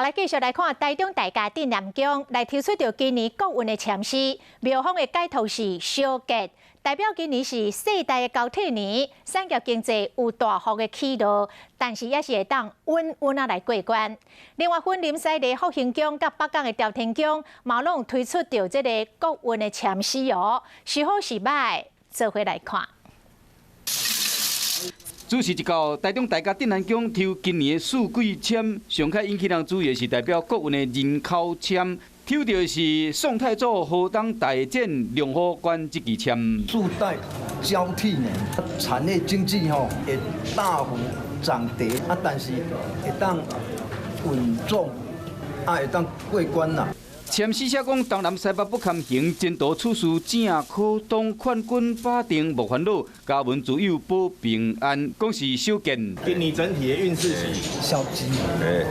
來繼續來看台中大甲鎮瀾宮來抽出著今年國運的籤詩，廟方的解讀是小吉，代表今年是世代的交替年，產業經濟有大幅的起落，但是也是會當穩穩仔來過關。另外，雲林西麗福興宮佮北港的朝天宮，嘛攏推出著這個國運的籤詩哦，是好是䆀，做伙來看。主時一到，台中大甲鎮瀾宮抽今年的四季籤，上較引起人注意的是代表國運的人口籤，抽著的是宋太祖河東大戰龍虎關這支籤。世代交替年，產業經濟吼會大幅漲跌啊，但是會當穩重啊，會當過關啦。籤詩寫講，東南西北不堪行，前途處事正可當，勸君把定莫煩惱，家門自有保平安，講是小見。今年整體的運勢是小吉，欸，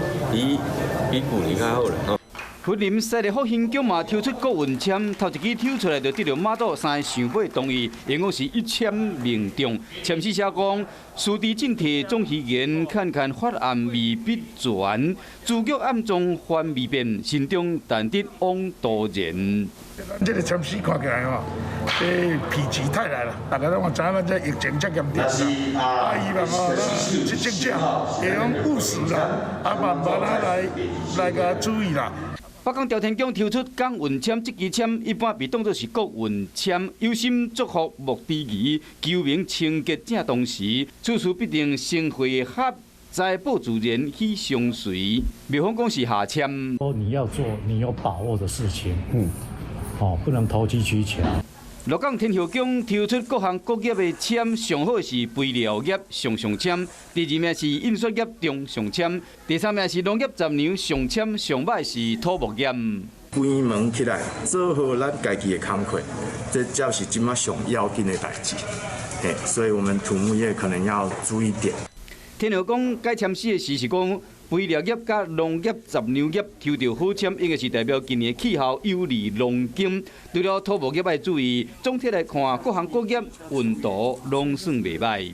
比舊年較好啦。雲林西麗福興宮嘛抽出國運籤，頭一支抽出來就得著媽祖三个聖杯同意，形容是一籤命中。籤詩寫講，時治進退總虛言，看看法暗未必全，諸局暗中翻未變，心中但得往多人。這个籤詩看起來吼，這否極泰來啦，大家攏嘛知影這疫情遮嚴重啦，啊，希望吼，執政者會用務實啦，啊，慢慢仔來來共注意啦。北港朝天宮抽出港運籤，這支籤一般被當作是國運籤，有心祝福莫遲疑，求名清潔正當時，處事必定生會合，財寶自然喜相隨。廟方講是下籤。你要做你有把握的事情，哦，不能投機取巧。鹿港天后宮抽出各行各業的籤，上好是肥料業上上籤，第二名是印刷業中上籤，第三名是農業雜糧上籤，上䆀是土木業。關門起來，做好咱家己的工課，這才是這馬上要緊的代誌。嘿，所以我們土木業可能要注意點。天后宮解籤詩的時是講，肥料業佮農業、雜糧業抽著好籤，應該是代表今年氣候有利農耕。除了土木業愛注意，總體來看，各行各業運途攏算袂䆀。